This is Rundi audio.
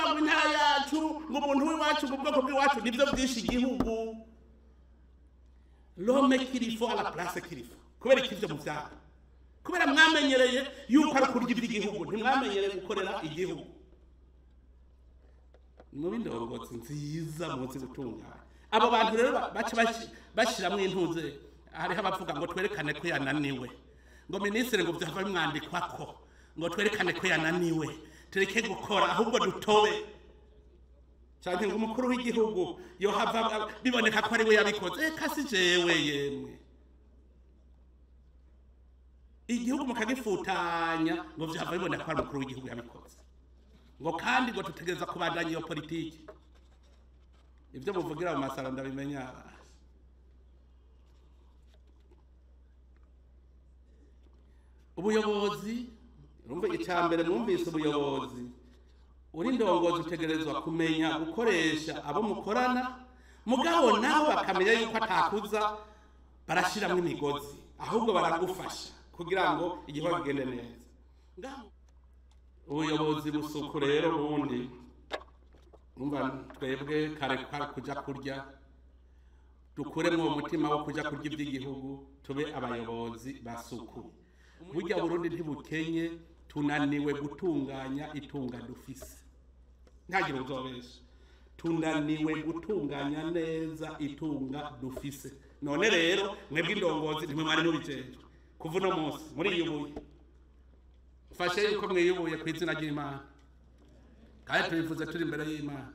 Kuvuga ngo intara yacu, ngo umuntu w'iwacu, ngo ubwoko bw'iwacu, nibyo byishe igihugu. L'homme qu'il faut à la place qu'il faut. Kubera iki ivyo muvyanga? Kubera mwamenyereye yuko ari kurya iby'igihugu, ntimwamenyereye gukorera igihugu. Mu bindongozi nziza muzi gutunganya. Abo bantu rero baca bashiramwo intuze. Hariho abavuga ngo twerekane ko yananiwe, ngo minisitiri ngo vyava bimwandikwako, ngo twerekane ko yananiwe, tureke gukora ahubwo dutobe. Canke ngo umukuru w'igihugu yohava biboneka ko ari we yabikoze. Eka si jewe yemwe. Igihugu mukagifutanya ngo vyava biboneka ko ari umukuru w'igihugu yabikoze, ngo kandi ngo tutegereza kubandanya iyo politiki. Ibyo muvugira mu masaro ndabimenya. Ubuyobozi, urumva icambere mwumvise ubuyobozi. Uri ndongozi utegerezwa kumenya gukoresha abo mukorana, mugabo nabo bakamenya yuko atakuza barashiramwo imigozi, ahubwo baragufasha kugira ngo igikorwa kigende neza. Ubuyobozi busuku rero bundi umva twebwe kare kuja kurya, dukuremwo uwo mutima wo kuja kurya iby'igihugu, tube abayobozi basuku. Burya Burundi ntibukenye, tunaniwe gutunganya itunga dufise. Ntagire uzobesha, tunaniwe gutunganya neza itunga dufise. None rero mwebwe indongozi ntimwe mwari mubijejwe. Kuva uno munsi muriyubuye, mfashe yuko mwiyubuye ku izina ry'Imana, kandi tubivuze turi imbere y'Imana.